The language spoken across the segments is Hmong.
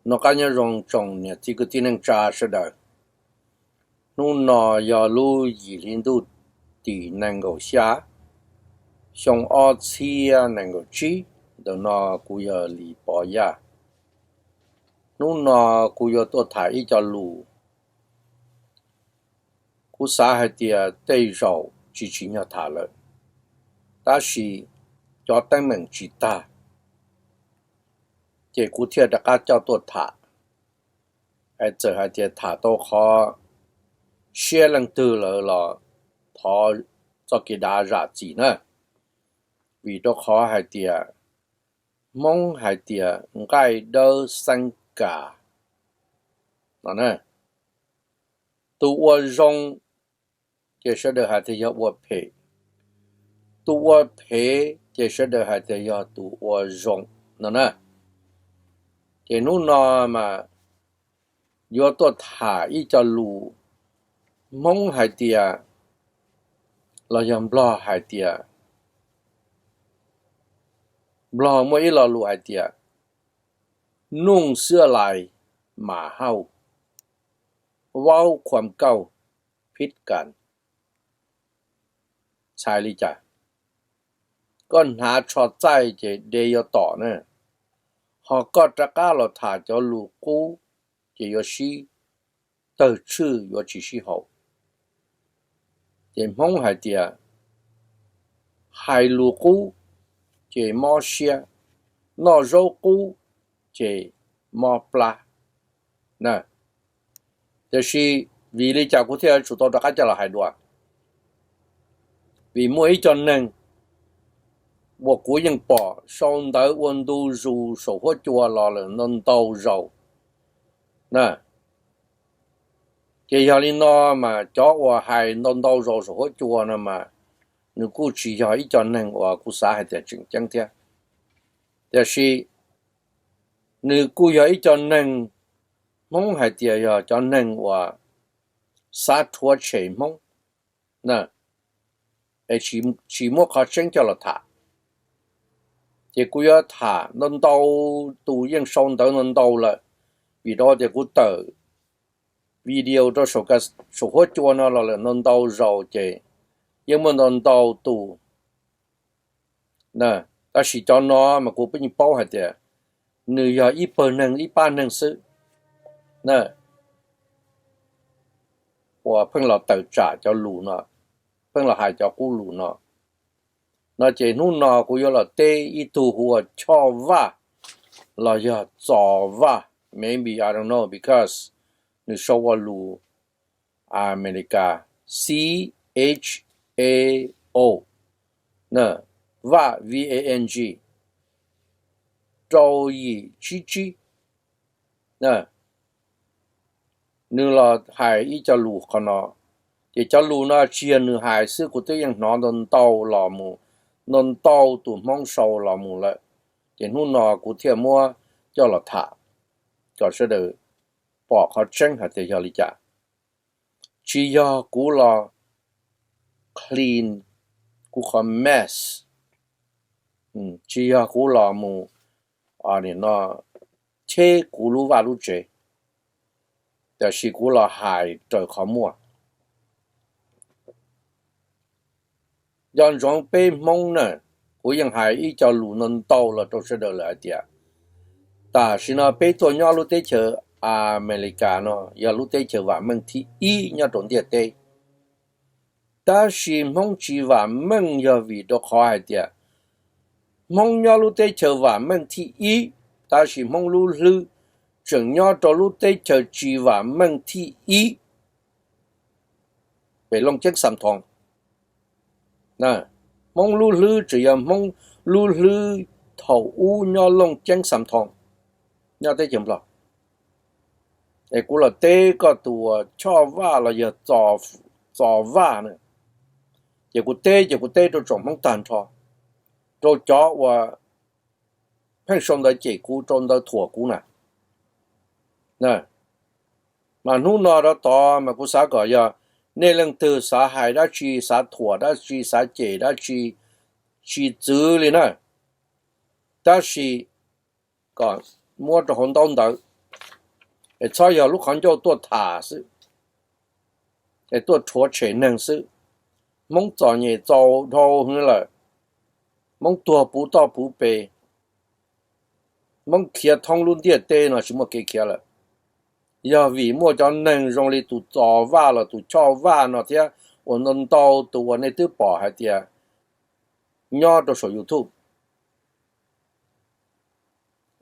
Noj qab nyob zoo tsoom niam txiv kwv tij neej tsa sawv daws. Hnub no yog lub yim hli ntuj tim nees nkaum xya, xyoo ob txhiab nees nkaum tsib. Ntawm no kuv yog Lis Pov Yaj. Hnub no kuv yuav tuaj tham ib co lus. Kuv xav hais tias tej zaum tsis tsim nyog tham lawm, tab sis cov teeb meem tsis tag, ces kuv thiaj rov qab coj tuaj tham. Txawm hais tias tham tau qhov siab leej twg lawm los thov txoj kev dav zam txim na. Vim rau qhov hais tias Hmoob hais tias nqaij dawb xeeb kas no na. Tus ua zoo ces sawv daws hais tias yog ua phem, tus ua phem ces sawv daws hais tias yog tus ua zoo no na. Ces hnub no mas yuav tuaj tham ib co lus Hmoob hais tias, los yog Nplog hais tias, Nplog muaj ib lo lus hais tias, หนุ่มเสื้อลาย หมาเห่า vauv khuam kauj phib kas. Txhais li cas? Koj hnav tsho txaij ces de yuav tom na, ho koj rov qab los tham cov lus qub ces yuav sib tawg tshwj yuav tsis sib haum. Ces Hmoob hais tias, hais lus qub ces mob siab, noj zaub qub ces mob plab. Tiam sis vim li cas kuv thiaj yuav tsum tau rov qab coj los hais dua? Vim muaj ib co neeg uas kuv yeej pom sau ntawv ua ntu zus saum huab cua los lawm ntau ntau zaus. Ces yog li no mas cov uas hais ntau ntau zaus saum huab cua no mas nws kuj tsis yog ib co neeg uas kuv xav hais tias tseem ceeb thiab. Tiam sis nws kuj yog ib co neeg Hmoob hais tias yog cov neeg uas xav rhuav tshem Hmoob, es tsis muab qhov tseeb coj los tham. Ces kuv yuav tham ntau ntau, tus yeej sau ntawv ntau ntau lawm, vim rau tias kuv tawm video rau saum huab cua no los lawm ntau ntau zaus ces yeej muaj ntau ntau tus. Tab sis cov no mas kuv pheej paub hais tias nws yog ib pawg neeg ib pab neeg xwb uas pheej los tawm tsam cov lus no, pheej los hais cov qub lus no. No ces hnub no kuv yuav los teb ib tug hu ua Choj Vaj los yog Txos Vaj, maybe, I don't know, because nws sau ua lus Amelikas, C H A O, Vaj, V A N G, rau yim tsib tsib. Nws los hais ib co lus qhov no, ces cov lus no tsis yog nws hais xwb, kuv twb yeej hnov ntau ntau los mus, ntau ntau tus Hmoob sau los mus lawm. Ces hnub no kuv thiaj muab coj los tham kom sawv daws pom qhov tseeb hais tias yog li cas. Tsis yog kuv los clean kuv qhov mess, tsis yog kuv los mus cheb kuv lub vaj lub tsev, tiam sis kuv los hais raws qhov muaj. Nco ntsoov peb Hmoob na, kuv yeej hais ib co lus no ntau los rau sawv daws lawm hais tias tam sim no peb tuaj nyob lub teb chaws Amelikas no yog lub teb chaws vam meej thib ib nyob rau ntiaj teb. Tab sis Hmoob tsis vam meej yog vim rau qhov hais tias Hmoob nyob lub teb chaws vam meej thib ib, tab sis Hmoob lub hlwb tseem nyob rau lub teb chaws tsis vam meej thib ib, pem Looj Ceeb Xam Thoo. Hmoob lub hlwb tseem yog Hmoob lub hlwb thaum ub nyob Looj Ceeb Xam Thoo, nyob teb chaws Nplog. Es kuv los teb koj tus uas Choj Vaj los yog Txos Vaj na, ces kuv teb ces kuv teb rau tsoom Hmoob tag nrho, rau cov uas pheej sau ntawv cem kuv, rau ntawv thuam kuv na. Mas hnub no rov tod mas kuv xav kom yog nej leej twg xav hais dab tsi, xav thuam dab tsi, xav cem dab tsi, tsis txwv li na, tab sis kom muab rau hauv ntaub ntawv. Es txhob yog lub qhov ncauj tuaj tham xwb, es tuaj rhuav tshem neeg xwb. Hmoob txom nyem txaus dhau hwv lawm, Hmoob tuag puv toj puv pes, Hmoob khiav thoob lub ntiaj teb no tsis muaj kev khiav lawm. Yog vim muaj cov neeg zoo li tus Txos Vaj los tus Choj Vaj no thiab uas ntau ntau tus uas nej twb pom hais tias nyob rau saum YouTube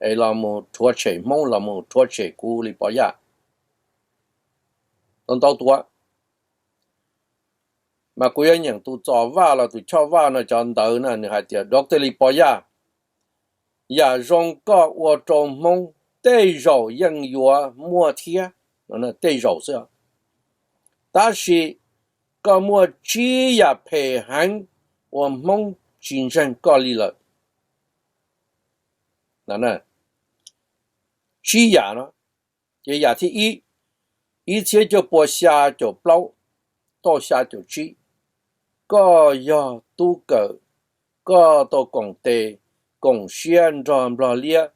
es los mus rhuav tshem Hmoob, los mus rhuav tshem kuv Lis Pov Yaj. Ntau ntau tus, mas kuv yuav nyeem tus Txos Vaj los tus Choj Vaj no cov ntawv na, nws hais tias, Doctor Lis Pov Yaj, yam zoo koj ua rau Hmoob tej zaum yeej yuav muaj thiab, tej zaum xwb, tab sis koj muaj tsib yam phem heev uas Hmoob tsis ntseeg koj li lawm. Tsib yam no, ces yam thib ib, ib txhiab cuaj pua xya caum plaub tau xya caum tsib, koj yog tub kawm, koj tau koom tes koom siab nrog Nplog Liab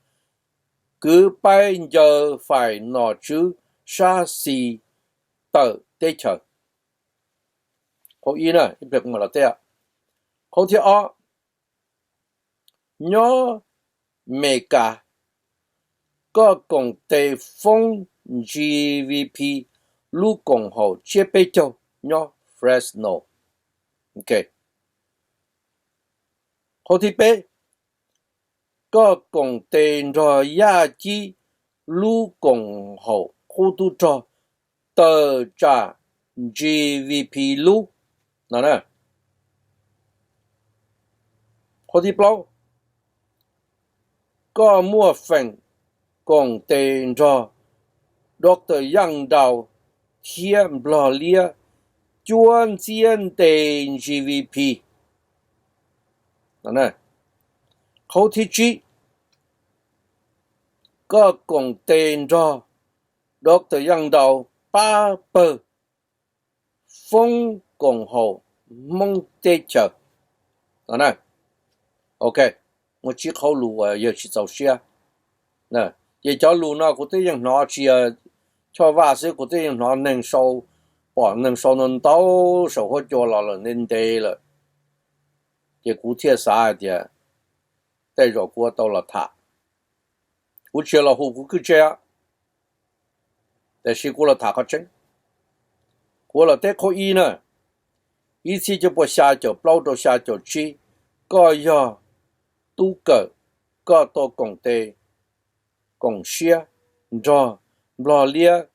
kwv paib ncaws fais nom tswv sab xis tawm teb chaws. Qhov ib na, ib pliag kuv mam los teb. Qhov thib ob, nyob Meskas, koj koom tes foob G V P lub koom haum tsiab peb caug nyob Fresno. Qhov thib peb, koj koom tes nrog Yaj Cib lub koom haum qub tub rog tawm tsam G V P lub no. Qhov thib plaub, koj muaj feem koom tes nrog Doctor Yaj Dau thiab Nplog Liab cuab ntxiab ntes G V P. Qhov thib tsib, koj koom tes nrog Doctor Yaj Dau pab pawg foob koom haum Hmoob teb chaws. Ok, muaj tsib qhov lus uas yawg tsis txaus siab. Ces cov lus no kuv twb yeej hnov, tsis yog Choj Vaj xwb, kuv twb yeej hnov neeg sau, pom neeg sau ntau ntau saum huab cua los lawm ntev ntev lawm. Ces kuv thiaj xav hais tias tej zaum kuv yuav tau los tham. Kuv tsis yog los hu kuv kwj tseg, tiam sis kuv los tham qhov tseeb. Kuv los teb qhov ib na, ib txhiab cuaj pua xya caum plaub rau xya caum tsib, koj yog tub kawm, koj tau koom tes koom siab nrog Nplog Liab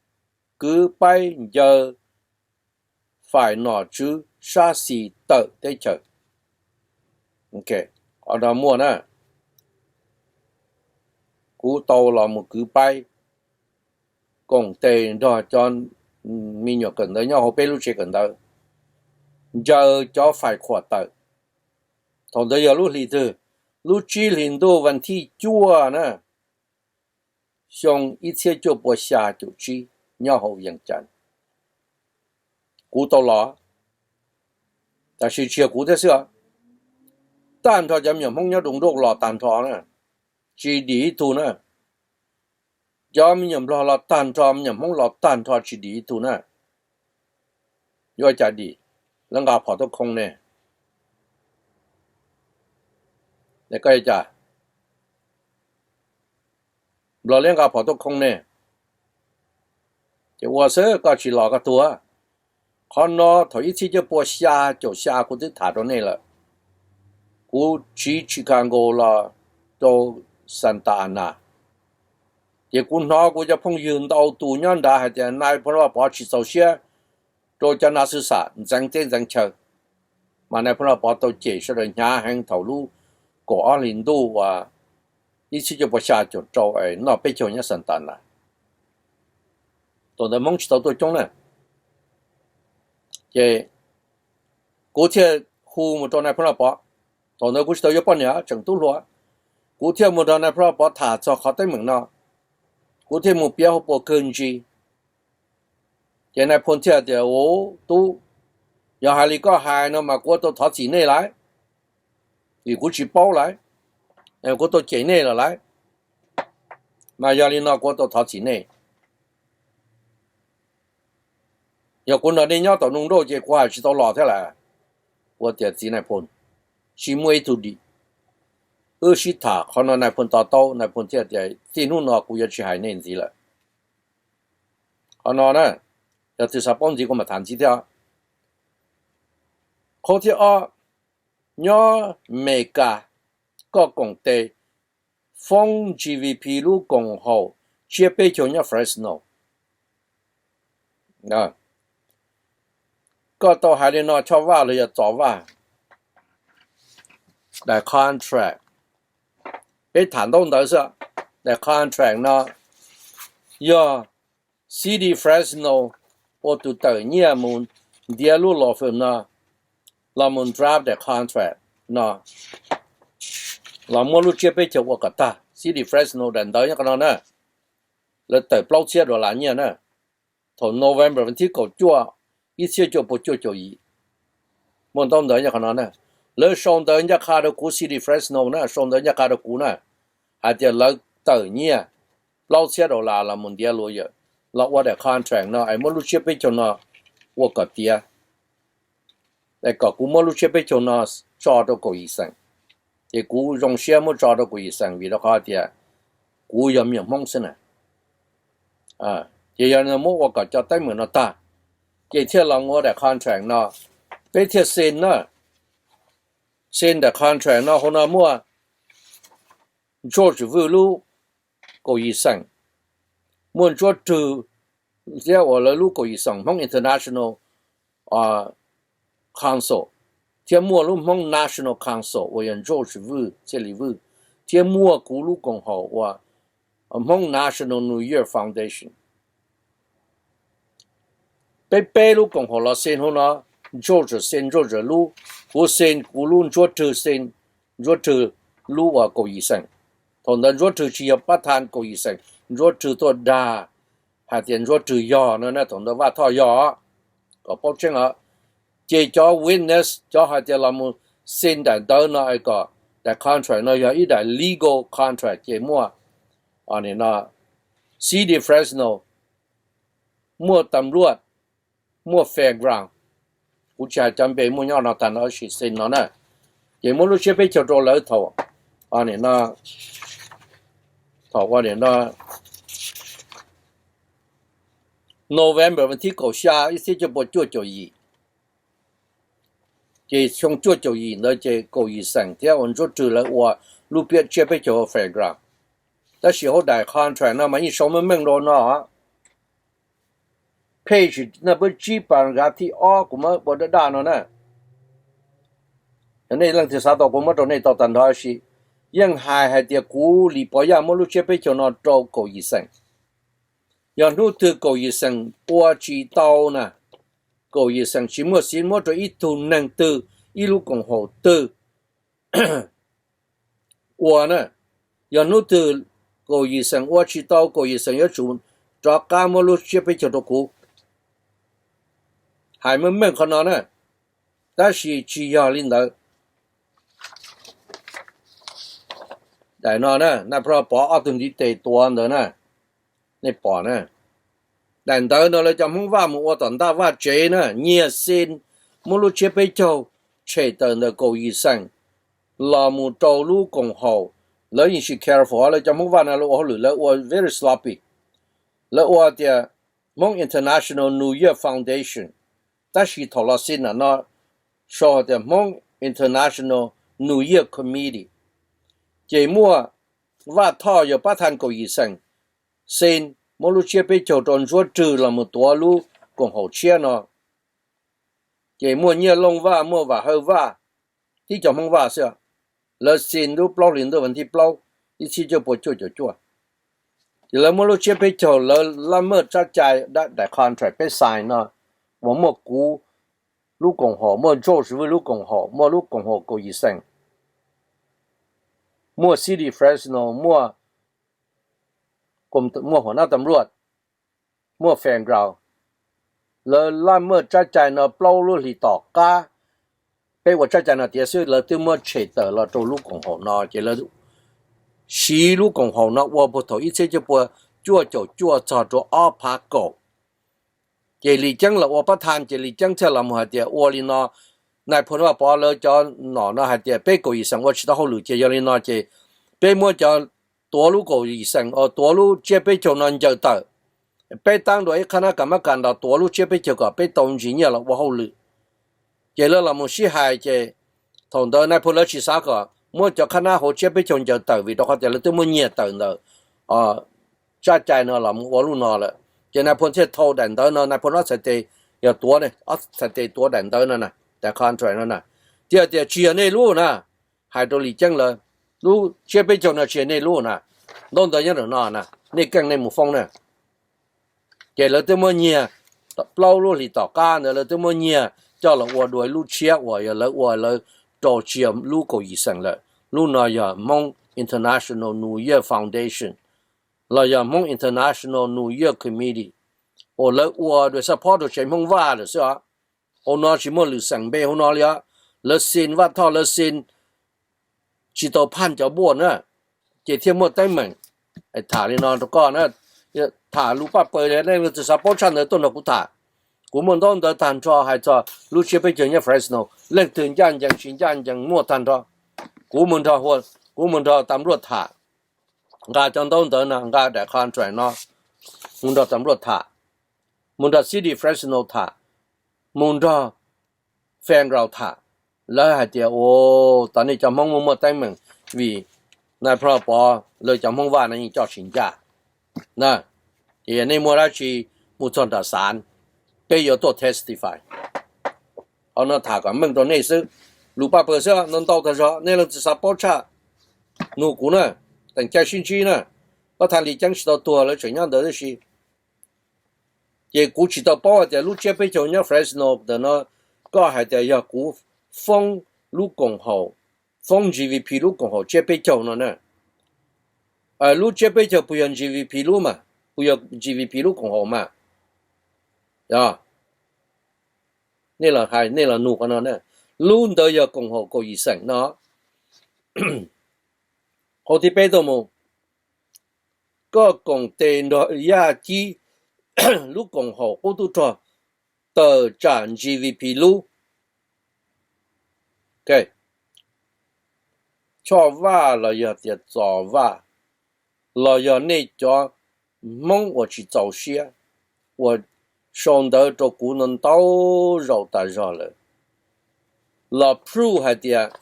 kwv paib ncaws fais nom tswv sab xis tawm teb chaws. Qhov no muaj na, kuv tau los mus kwv paib koom tes nrog cov me nyuam kawm ntawv nyob hauv peb lub tsev kawm ntawv ncaws cov fais khuam tawm. Thaum ntawd yog lub hlis twg? Lub tsib hlis ntuj vas thib cuaj na, xyoo ib txhiab cuaj pua xya caum tsib nyob hauv Vees Cas. Kuv tau los, tab sis tsis yog kuv thiab xwb, tag nrho cov me nyuam Hmoob nyob Doo Nroj los tag nrho na, tsis dim ib tug na. Cov me nyuam Nplog los tag nrho, me nyuam Hmoob los tag nrho, tsis dim ib tug na. Yuav ua cas dim? Lawv nqa phom tuaj khoo ne. Koj ua cas? Nplog Liab nqa phom tuaj khoo ne. Ces ua xwb, koj tsis los koj tuag. Qhov no thaum ib txhiab cuaj pua xya caum xya kuv twb tham rau nej lawm. Kuv tsiv Chicago los rau Santa Ana, ces kuv hnov kuv cov phooj ywg ntau tus nyob nrad hais tias nai phoo Vaj Pov tsis txaus siab rau cov nav xwb xam ntxeev teb ntxeev chaw. Mas nai phoo Vaj Pov tau cem sawv daws hnyav heev thaum lub kaum ob hlis ntuj uas ib txhiab cuaj pua xya caum rau es noj peb caug nyob Santa Ana. Thaum ntawd Hmoob tsis tau tuaj coob na. Ces kuv thiaj hu mus rau nai phoo Vaj Pov. Thaum ntawd kuv tsis tau yuav poj niam, tseem tub hluas. Kuv thiaj mus nrog nai phoo Vaj Pov tham txog qhov teeb meem no. Kuv thiaj mus piav hauv paus kawg ntsis. Ces nai phoo thiaj tias, Ua tub, yog hais li koj hais no mas kuv ua tau thov txim nej lawm, vim kuv tsis paub lawm, kuv tau cem nej lawm lawm. Mas yog li no kuv ua tau thov txim nej. Yog kuv nrog nej nyob tom nroog nrauj ces kuv hais tsis tau los thiab lawm. Kuv tias txiv nais phoo, tsis muaj ib tug dim. Wb sib tham qhov no nais phoo to taub, nais phoo thiaj tias txij hnub no kuv yuav tsis hais nej ntxiv lawm. Qhov no na, yog tus xav paub ntxiv kuv mam tham ntxiv thiab. Qhov thib ob, nyob Meskas, koj koom tes foob GVP lub koom haum tsiab peb caug nyob Fresno. Koj tau hais li no, Choj Vaj los yog Txos Vaj, daim contract, peb tham ntaub ntawv xwb. Daim contract no yog City Fresno ua tus tawm nyiaj mus ntiav lub law firm no los mus draft daim contract no, los muab lub tsiab peb caug ua kom tag. City Fresno daim ntawv nyob qhov no na, lawv tawm plaub txhiab dollar nyiaj na, thaum November vas thib kaum cuaj, ib txhiab cuaj pua cuaj caum yim. Muaj ntaub ntawv nyob qhov no na. Lawv sau ntawv ncaj qha rau kuv, City Fresno na sau ntawv ncaj qha rau kuv na, hais tias lawv tawm nyiaj plaub txhiab dollar los mus ntiav lawyer, los ua daim contract no es muab lub tsiab peb caug no ua kom tiav, es kom kuv muab lub tsiab peb caug no tso rau kaum yim xeem. Ces kuv zoo siab muab tso rau kaum yim xeem vim rau qhov tias kuv yog me nyuam Hmoob xwb na. Ces yog muab ua kom cov teeb meem no tag, ces thiaj los ua daim contract no, peb thiaj xees na. Xees daim contract no hauv no muaj George Vwj lub kaum yim xeem, muaj Ntsuab Rwg thiab uas lawv lub kaum yim xeem Hmoob International Council, thiab muaj lub Hmoob National Council uas yog Ntsuab Vwj, Txhiaj Lis Vwj, thiab muaj kuv lub koom haum uas Hmoob National New Year Foundation. Peb peb lub koom haum los xees hauv no, Ntsuab Rwg xees Ntsuab Rwg lub, kuv xees kuv lub, Ntsuab Rwg xees Ntsuab Rwg lub uas kaum yim xeem. Thaum ntawd Ntsuab Rwg tsis yog pab thas kaum yim xeem, Ntsuab Rwg tuaj dag hais tias Ntsuab Rwg yog no na, thaum ntawd Vaj Thoj yog, kom paub tseeb os. Ces cov witness, cov hais tias los mus xees daim ntawv no es kom daim contract no yog ib daim legal contract ces muaj City Fresno, muaj tam luaj, muaj fairground. Kuv tsis hais cov npe muaj nyob no tag no sis xees no na. Ces muab lub tsiab peb caug rau lawv thaum, thaum ua no, November vas thib kaum xya ib txhiab cuaj pua cuaj caum yim. Ces xyoo cuaj caum yim ntawd ces kaum yim xeem thiab uas Ntsuab Rwg lawv ua lub tsiab peb caug fairground. Tab sis hauv daim contract no mas yeej sau meej meej rau no, page no peb tsib paragraph thib ob kuv muab ua daj daj no na. Yog nej leej twg xav tau kuv muab rau nej tau tag nrho, sis yeej hais hais tias kuv Lis Pov Yaj muab lub tsiab peb caug no rau kaum yim xeem. Yog hnub twg kaum yim xeem ua tsis tau na, kaum yim xeem tsis muaj xiv muab rau ib tug neeg twg, ib lub koom haum twg ua na, yog hnub twg kaum yim xeem ua tsis tau, kaum yim xeem yuav tsum rov qab muab lub tsiab peb caug rau kuv. Hais meej meej qhov no na, tab sis tsis yog li ntawd. Daim no na, Nais Phoo Pov ob tug ntiv tes tuav ntawd na, nej pom na. Daim ntawv no lawv cov Hmoob Vaj mus ua tom ntaj vaj tsev na, nyiag xees, muab lub tsiab peb caug tshem tawm ntawm kaum yim xeem los mus rau lub koom haum. Lawv yeej tsis careful, lawv cov Hmoob Vaj no lawv ua hauj lwm lawv ua very sloppy. Lawv ua tias Hmoob International New Year Foundation, tab sis thaum los xees no sau tias Hmoob International New Year Committee. Ces muaj Vaj Thoj yog pab thas kaum yim xeem, xees muab lub tsiab peb caug rau Ntsuab Rwg los mus tuav lub koom haum tshiab no. Ces muaj Nyiaj Looj Vaj, muaj Vam Hawj Vaj, tib cov Hmoob Vaj xwb. Lawv xees lub plaub hlis ntuj vas thib plaub ib txhiab cuaj pua cuaj caum cuaj. Ces lawv muab lub tsiab peb caug, lawv laj maj tsab cai, daim contract peb sign no uas muaj kuv lub koom haum, muaj George Vwj lub koom haum, muaj lub koom haum kaum yim xeem, muaj City Fresno, muaj, muaj huam nab tam luaj, muaj fairground. Lawv laj maj tsab cai no plaub lub hlis tom qab, peb ua tsab cai no tiav xwb lawv twb muab tshem tawm los rau lub koom haum no, ces lawv siv lub koom haum no ua puag thaum ib txhiab cuaj pua cuaj caum cuaj txog rau ob phav kaum. Ces Lis Ceeb los ua pab thaj, ces Lis Ceeb thiaj los mus hais tias ua li no, nais phoo Vaj Pov lawv cov nom no hais tias peb kaum yim xeem ua tsis tau hauj lwm ces yog li no ces peb muab cov tuav lub kaum yim xeem, tuav lub tsiab peb caug no ncaws tawm, peb tab dua ib qhab nab kas mab kas nrog tuav lub tsiab peb caug kom peb tau ntsis nyiaj los ua hauj lwm. Ces lawv los mus sib hais ces thaum ntawd nais phoo lawv tsis xav kom muab cov qhab nab hauv tsiab peb caug ncaws tawm vim rau qhov tias lawv twb muab nyiag tawm ntawm tsab cai no los mus ua lub no lawm. Ces nais phoo thiaj thau daim ntawv no, nais phoo ob txhais tes, yog tuav, ob txhais tes tuav daim ntawv no na, daim contract no na, thiaj tias tsis yog nej lub na, hais rau Lis Ceeb lawv, lub tsiab peb caug no tsis yog nej lub na, ntaub ntawv nyob ntawm no na, nej keej nej mus foob na. Ces lawv twb muab nyiag, plaub lub hlis tom qab ntawd lawv twb muab nyiag coj los ua dua lub tshiab uas yog lawv ua lawv rau tsis yog lub kaum yim xeem lawm. Lub no yog Hmoob International New Year Foundation los yog Hmoob International New Year Committee uas lawv ua dua support rau tsev Hmoob Vaj lawm xwb os. Hauv no tsis muaj lwm xeem npe hauv no li os. Lawv sin Vaj Thoj, lawv sin tsis tau phaj cov npuaj na, ces thiaj muaj teeb meem. Tham li no rau koj na, tham lus paj paws li nej leej twg xav paub tshaj ntawd tuaj nrog kuv tham. Kuv muaj ntaub ntawv tag nrho hais txog lub tsiab peb caug nyob Fresno, leej twg ncaj ncees tsis ncaj ncees muaj tag nrho. Kuv mus nrog, kuv mus nrog tas npluaj tham, nqa cov ntaub ntawv no, nqa daim contract no mus nrog tas npluaj tham, mus nrog city Fresno tham, mus nrog federal tham. Lawv hais tias, o, tam nej cov Hmoob muaj muaj teeb meem vim nais phoo Vaj Pov lawv cov Hmoob Vaj no yeej coj tsis ncaj na. Ces yog nej muaj dab tsi mus txog nram xav, peb yuav tuaj testify. Qhov no tham kom meej rau nej xwb. Lus paj paws xwb, ntau ntau tag zog, nej leej twg xav paub tshaj nug kuv na. Teem caij sib ntsib na, pab thaj Lis Ceeb tsis tau tuag, lawv tseem nyob ntawd tib si. Ces kuv tsis tau paub hais tias lub tsiab peb caug nyob Fresno ntawm no, koj hais tias yog kuv foob lub koom haum, foob GVP lub koom haum tsiab peb caug no na. Lub tsiab peb caug puas yog GVP lub mas, puas yog GVP lub koom haum mas? Yog, nej los hais, nej los nug qhov no na. Lub ntawd yog koom haum kaum yim xeem no. Qhov thib peb tuaj mus, koj koom tes nrog Yaj Cib lub koom haum qub tub rog tawm tsam GVP lub. Choj Vaj los yog tias Txos Vaj, los yog nej cov Hmoob uas tsis txaus siab, uas sau ntawv rau kuv no ntau zaus tas zog lawm, los prove hais tias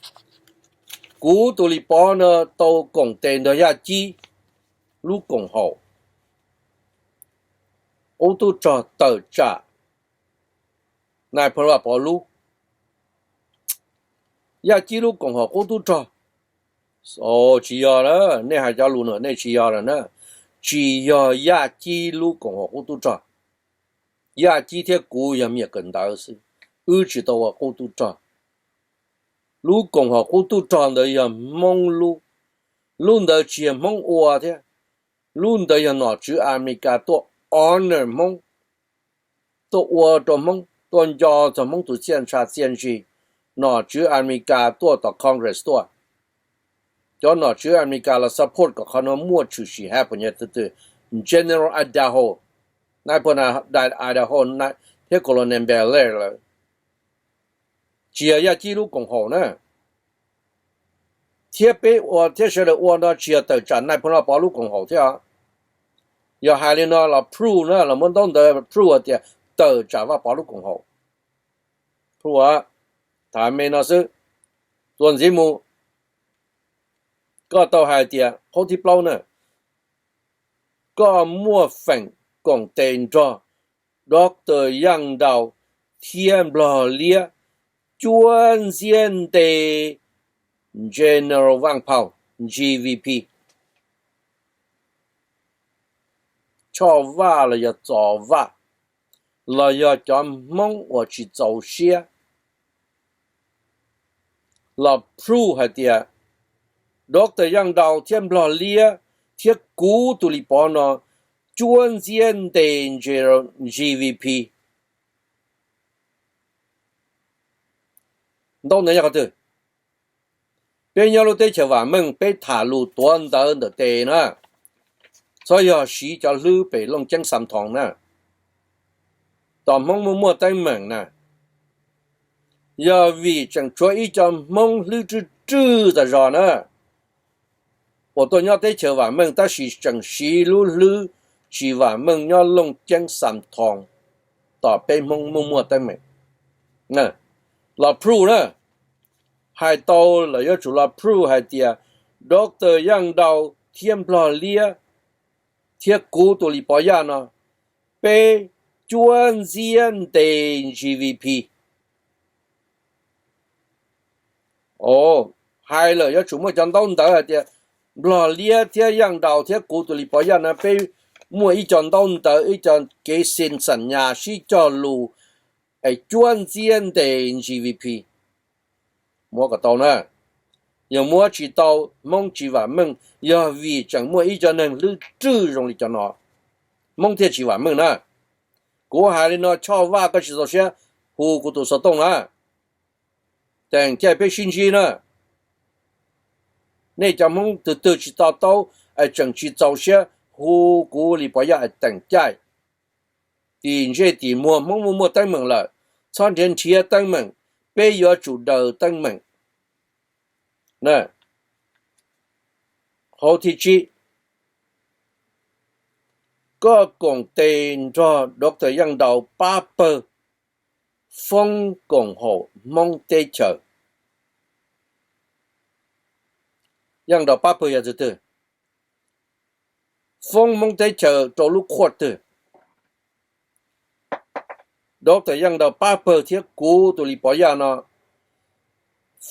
kuv tus Lis Pov no tau koom tes nrog Yaj Cib lub koom haum qub tub rog tawm tsam nais phoo Vaj Pov lub. Yaj Cib lub koom haum qub tub rog, tsis yog lawm, nej hais cov lus no nej tsis yog lawm na. Tsis yog Yaj Cib lub koom haum qub tub rog. Yaj Cib thiab kuv yog me nyuam kawm ntawv xwb, wb tsis tau ua qub tub rog. Lub koom haum qub tub rog ntawd yog Hmoob lub. Lub ntawd tsis yog Hmoob ua thiab. Lub ntawd yog nom tswv Amelikas tuaj honor Hmoob, tuaj ua rau Hmoob, tuaj nco txog Hmoob tus txiaj ntsha txiaj ntsig. Nom tswv Amelikas tuaj tom Congress tuaj, cov nom tswv Amelikas los support kom qhov no muaj tshwm sim happen. Yog tus twg? General Idaho, nais phoo Idaho thiab Colonel Belair lawm. Tsis yog Yaj Cib lub koom haum na. Thiab peb ua thiab sawv daws ua no tsis yog tawm tsam nais phoo Vaj Pov lub koom haum thiab. Yog hais li no los prove na, los muab ntaub ntawv prove hais tias tawm tsam Vaj Pov lub koom haum. Prove, tham me no xwb. Txuas ntxiv mus, koj tau hais tias qhov thib plaub na, koj muaj feem koom tes nrog Doctor Yaj Dau thiab Nplog Liab cuab ntxiab ntes General Vaj Phau, GVP. Choj Vaj los yog Txos Vaj, los yog cov Hmoob uas tsis txaus siab, los prove hais tias Doctor Yaj Dau thiab Nplog Liab thiab kuv tus Lis Pov no cuab ntxiab ntes GVP. Ntaub ntawv nyob qhov twg? Peb nyob lub teb chaws vam meej, peb tham lus tuav ntawv ntawm tes na, txhob yog siv cov hlwb pem Looj Ceeb Xam Thoos na. Tos Hmoob muaj muaj teeb meem na, yog vim tseem tshuav ib co Hmoob hlwb rwj rwj tas zog na, uas tuaj nyob teb chaws vam meej tab sis tseem siv lub hlwb tsis vam meej nyob Looj Ceeb Xam Thoo, tos peb Hmoob muaj muaj teeb meem. Los proof na, hais tau los yuav tsum los proof hais tias Doctor Yaj Ndau thiab Nplog Liab thiab kuv tus Lis Pov Yaj no, peb cuab ntxiab ntes G V P. Hais lawm yuav tsum muaj cov ntaub ntawv hais tias Nplog Liab thiab Yaj Ndau thiab kuv tus Lis Pov Yaj no peb muaj ib co ntaub ntawv, ib co kev xi xam nyas sib cog lus es cuab ntxiab ntes G V P. Muab kom tau na, yog muab tsis tau Hmoob tsis vam meej, yog vim tseem muaj ib co neeg hlwb rwj zoo li cov no, Hmoob thiaj tsis vam meej na. Kuv hais li no Choj Vaj koj tsis txaus siab hu kuv tus xov tooj na, teem caij peb sib ntsib na. Nej cov Hmoob twg twg tsis to taub es tseem tsis txaus siab hu kuv Lis Pov Yaj es teem caij. Tim ntsej tim muag Hmoob muaj muaj teeb meem lawm, txhob nrhiav nrhiav teeb meem, peb yuav tsum daws teeb meem. Hauv thib tsib, koj koom tes nrog Doctor Yaj Ndau pab pawg foob koom haum Hmoob teb chaws. Yaj Ndau pab pawg yog tus twg? Foob Hmoob teb chaws rau lub court twg? Doctor Yaj Ndau pab pawg thiab kuv tus Lis Pov Yaj no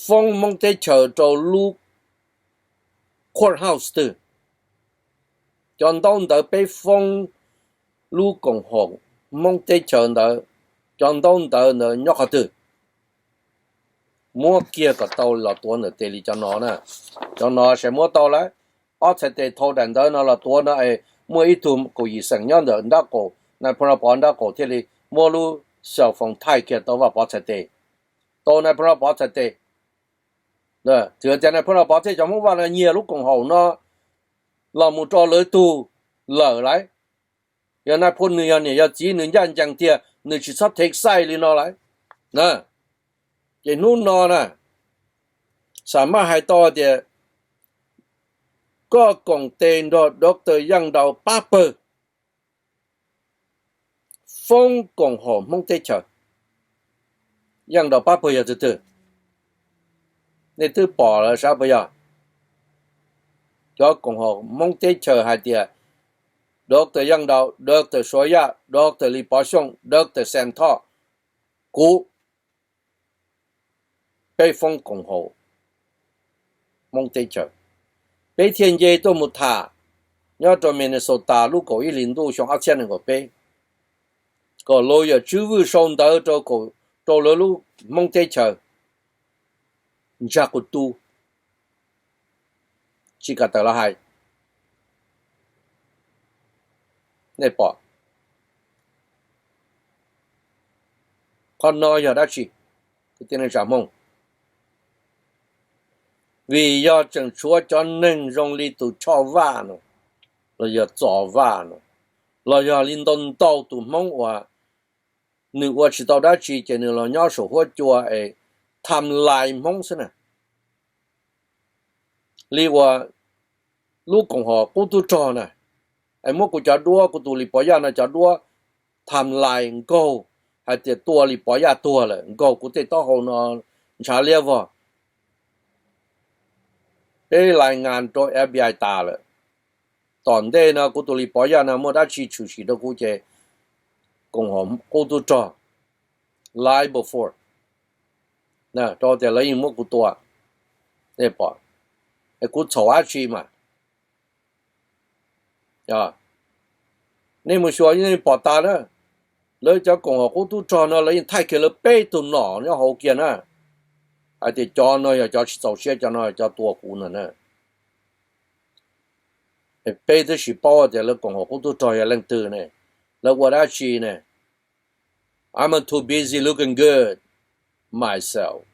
foob Hmoob teb chaws rau lub courthouse twg? Cov ntaub ntawv peb foob lub koom haum Hmoob teb chaws ntawd, cov ntaub ntawv ntawd nyob qhov twg? Muab kiag kom tau los tuav ntawm tes li cov no na. Cov no saib muab tau lawm. Ob txhais tes thau daim ntawv no los tuav no es muaj ib tug kaum yim xeem nyob ntawm nraub qaum, nais phoo Pov nraub qaum thiaj li muab lub cell phone thaij kiag tau Vaj Pov txhais tes, tau nais phoo Pov txhais tes. Txawm tias nais phoo Pov thiab cov Hmoob Vaj no nyiag lub koom haum no los mus rau lawv tug lawm lauj, yog nais phoo nws yog niam yog txiv nws ncaj ncees tiag nws tsis txhob thev xaij li no lauj. Ces hnub no na, xam maj hais tau tias koj koom tes nrog Doctor Yaj Ndau pab pawg foob koom haum Hmoob teb chaws. Yaj Ndau pab pawg yog tus twg? Nej twb pom lawm sab puas yog? Cov koom haum Hmoob teb chaws hais tias Doctor Yaj Ndau, Doctor Suav Yaj, Doctor Lis Pov Xyooj, Doctor Sam Thoj, kuv, peb foob koom haum Hmoob teb chaws. Peb thiaj nce tuaj mus tham nyob rau Minnesota lub kaum ib hlis ntuj xyoo ob txhiab nees nkaum peb, kom lawv yawm Tswv Vwj sau ntawv rau lawv lub Hmoob teb chaws ntsag qus tu, tsis kam tawm los hais. Nej pom qhov no yog dab tsi? Kwv tij neej tsa Hmoob, vim yog tseem tshuav cov neeg zoo li tus Choj Vaj no, los yog Txos Vaj no, los yog li ntau ntau tus Hmoob uas nws ua tsis tau dab tsi ces nws los nyob saum huab cua es tham lais Hmoob xwb na. Li uas lub koom haum qub tub rog na, es muab kuv cov duab, kuv tus Lis Pov Yaj no cov duab tham lais nkaug hais tias tua Lis Pov Yaj tuag lawm, nkaug kuv tej taub hau no ntshav liab vog. Peb lais ngas rau F B I tas lawm. Tom ntej no kuv tus Lis Pov Yaj no muaj dab tsi tshwm sim rau kuv ces koom haum qub tub rog, lie before, rau tias lawv yeej muab kuv tua. Nej pom, es kuv txhaum dab tsi mas? Nej mus xyuas yeej pom tas na. Lawv cov koom haum qub tub rog no lawv yeej thaij kiag lawv peb tug nom nyob hauv kiag na, hais tias cov no yog cov tsis txaus siab, cov no yog cov tua kuv no na. Peb twb tsis paub tias lawv koom haum qub tub rog yog leej twg ne, lawv ua dab tsi ne. I'm too busy looking good myself.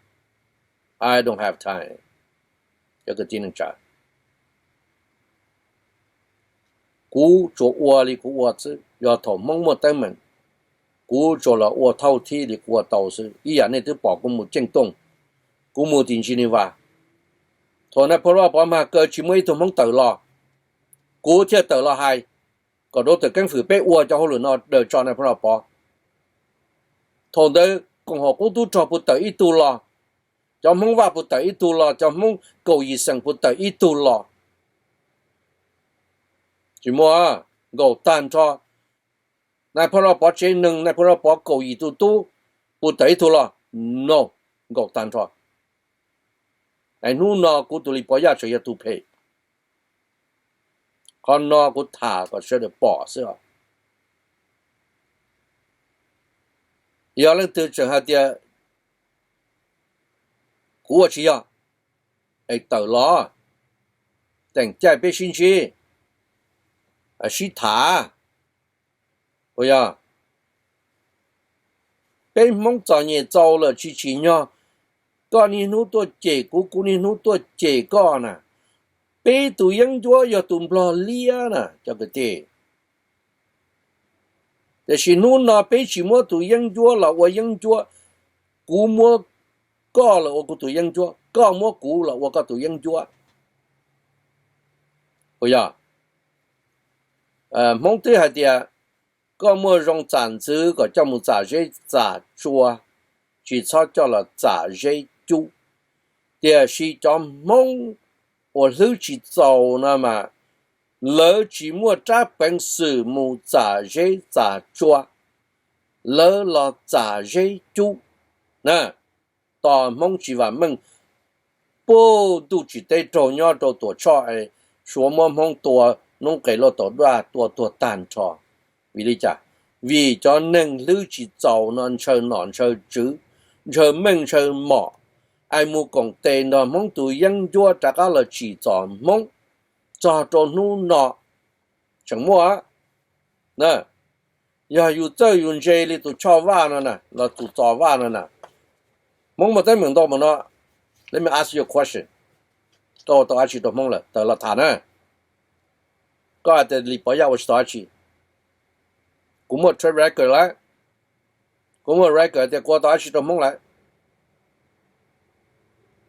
I don't have time. Cov kwv tij neej tsa, kuv tsuas ua li kuv ua xwb, yog thaum Hmoob muaj teeb meem, Kuv tsuas los ua thauj thib li kuv ua tau xwb, ib yam nej twb pom kuv mus ceej tooj, kuv mus tim Geneva. Thaum Nais Phoo Vaj Pov mag kaw tsis muaj ib tug Hmoob tawm los, kuv thiaj tawm los hais kom rau tawm keeb fwm peb ua cov hauj lwm no daws tso Nais Phoo Vaj Pov. Thaum ntawd koom haum qub tub rog puas tawm ib tug los, cov Hmoob Vaj puas tawm ib tug los, cov Hmoob kaum yim xeem puas tawm ib tug los? Tsis muaj, nkaum tag nrho. Nais Phoo Vaj Pov tsev neeg, Nais Phoo Vaj Pov kaum yim tus tub puas tawm ib tug los? No, nkaum tag nrho. Es hnub no kuv tus Lis Pov Yaj tseem yog tus phem. Qhov no kuv tham kom sawv daws pom xwb os. Yog leej twg tseem hais tias kuv ua tsis yog, es tawm los, teem caij peb sib ntsib, sib tham. Puas yog? Peb Hmoob txom nyem txaus lawm tsis tsim nyog koj niaj hnub tuaj cem kuv, kuv niaj hnub tuaj cem koj na. Peb tus yeeb ncuab yog tus Nplog liab na cov kwv tij. Tiam sis hnub no peb tsis muab tus yeeb ncuab los ua yeeb ncuab, kuv muab koj los ua kuv tus yeeb ncuab, koj muab kuv los ua koj tus yeeb ncuab. Puas yog? Hmoob twb hais tias koj muaj zoo txam ntxwv kom coj mus txam zeb txam tsua, tsis txhob coj los txam zeb cub. Tiam sis cov Hmoob uas hlwb tsis txaus no mas lawv tsis muaj rab peev xwm mus txam zeb txam tsua, lawv los txam zeb cub na. Tos Hmoob tsis vam meej, puag ntuj tsis teb raug nyob rau Tuam Tshoj es Suav muab Hmoob tua noob qes luaj taus daj tua tuag tag nrho. Vim li cas? Vim cov neeg hlwb tsis txaus no ntshaw nom ntshaw tswv, ntshaw meej ntshaw mom, es mus koom tes nrog Hmoob tus yeeb ncuab rov qab los tsim txom Hmoob txog rau hnub no. Tseem muaj na, yog yus txawj yus ntse li tus Tshoj Vaj no na los tus Txos Vaj no na, Hmoob muaj teeb meem ntau mus no. Let me ask you a question. Koj ua tau dab tsi rau Hmoob lawm tawm los tham na. Koj hais tias Lis Pov Yaj ua tsis tau dab tsi. Kuv muaj track record lawm. Kuv muaj record tias kuv ua tau dab tsi rau Hmoob lawm.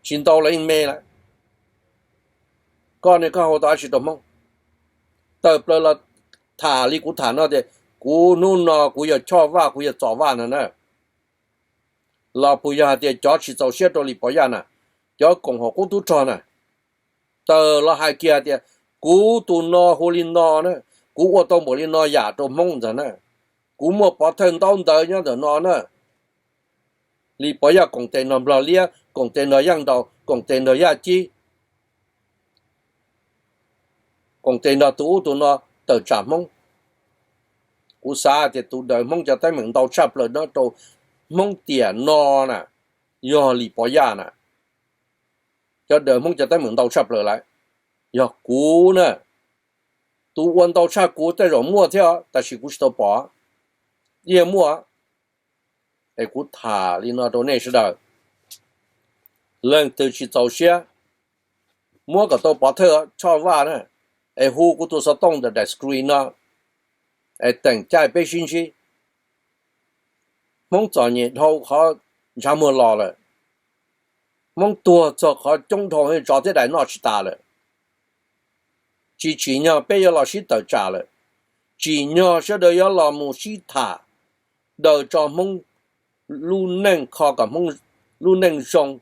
Tsis ntau los yeej me lawm. Koj ne koj ua tau dab tsi rau Hmoob? Tawm plaws los tham li kuv tham no tias kuv hnub no kuv yog Tshoj Vaj, kuv yog Txos Vaj no na. Los puas yog hais tias cov tsis txaus siab rau Lis Pov Yaj na, cov koom haum qub tub rog na, tawm los hais kiag tias kuv tus no hu li no na, kuv ua tau npaum li no yam rau Hmoob ntag na, kuv muaj pov thawj ntaub ntawv nyob ntawm no na. Lis Pov Yaj koom tes nrog Nplog liab, koom tes nrog Yaj Nraus, koom tes nrog Yaj Cib, koom tes nrog tus ub tus no tawm tsam Hmoob. Kuv xav tias tus daws Hmoob cov teeb meem ntau tshaj plaws nyob rau Hmoob tiam no na, yog Lis Pov Yaj na. Cov daws Hmoob cov teeb meem ntau tshaj plaws lawm, yog kuv na. Tus ua ntau tshaj kuv tej zaum muaj thiab tab sis kuv tsis tau pom. Yeej muaj. Es kuv tham li no rau nej sawv daws, leej twg tsis txaus siab, muab kom tau pov thawj Tshoj Vaj na, es hu kuv tus xov tooj ntawm daim screen no, es teem caij peb sib ntsib. Hmoob txom nyem dhau qhov ntshav muag los lawm. Hmoob tuag txog qhov coob dhau, tsov thiab dais noj tsis tas lawm. Tsis tsim nyog peb yuav los sib tawm tsam lawm. Tsim nyog sawv daws yuav los mus sib tham, daws tso Hmoob lub neej, kho kom Hmoob lub neej zoo.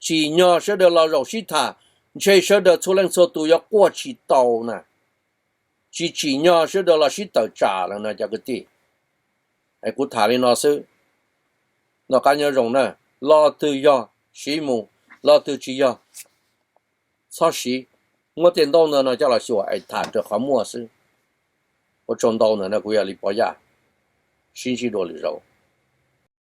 Tsim nyog sawv daws los zaum sib tham, ntshe sawv daws txhua leej txhua tus yuav quaj tsis tau na. Tsis tsim nyog sawv daws los sib tawm tsam lawm no cov kwv tij. Kuv tham li no xwb, noj qab nyob zoo na. Lo twg yog siv mus, lo twg tsis yog txhob siv. Muab tej ntaub ntawv no coj los xyuas es tham raws qhov muaj xwb. Ua tsaug ntau ntawm no, kuv yog Lis Pov Yaj, sib ntsib dua lwm zaus.